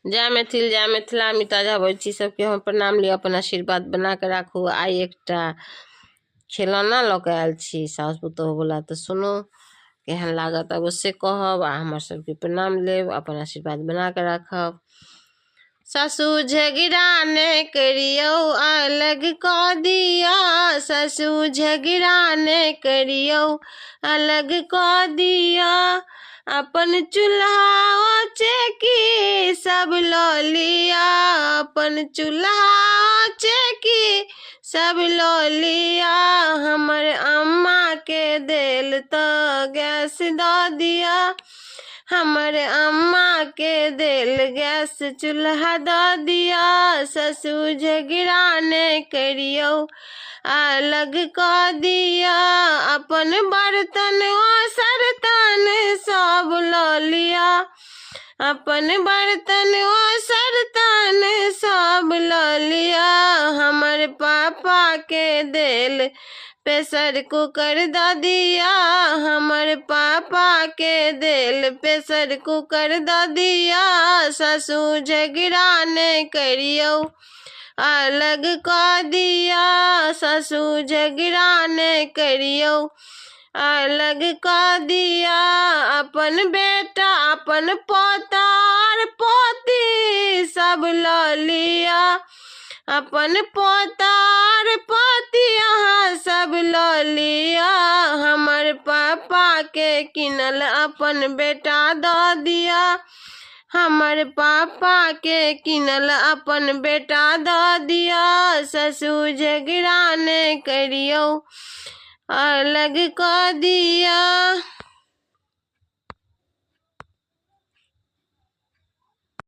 जय मैथिल जय मिथिला। मिता झा बजै छी। सबके हम प्रणाम लिअ, अपन आशीर्वाद बना कऽ राखू। आइ एकटा खेलौना लऽ कऽ आयल छी साउस पुतोहुवला, तऽ सुनू केहन लागत अवश्य कहब आ हमर सबके प्रणाम लेब, अपन आशीर्वाद बना कऽ राखब। सासु झगड़ा ने करियौ, अलग कऽ दिअ। सासु झगड़ा ने करियौ, अलग कऽ दिअ। अपन चूल्हा चेकी सब लऽ लिअ। अपन चूल्हा चेकी सब लऽ लिअ। हमर अम्माके देल तऽ गैस दऽ दिअ। हमर अम्माके देल गैस चूल्हा दऽ दिअ। ससुर झगड़ा ने करियौ, अलग कऽ दिअ। अपन बर्तन ओ सरतन सब लऽ लिअ। अपन बर्तन ओ सरतन सब लऽ लिअ। हमर पापाके देल प्रेशर कुकर दऽ दिअ। हमर पापाके देल प्रेशर कुकर दऽ दिअ। सासु झगड़ा ने करियौ, अलग कऽ दिअ। सासु झगड़ा ने करियौ, अलग कऽ दिअ। अपन बेटा अपन पोता आर पोती सब लऽ लिअ। अपन पोता आर पोती अहाँ सब लऽ लिअ। हमर पापाके किनल अपन बेटा दऽ दिअ। हमर पापाके किनल अपन बेटा दऽ दिअ। ससुर झगड़ा ने करियौ, अलग कऽ दिअ।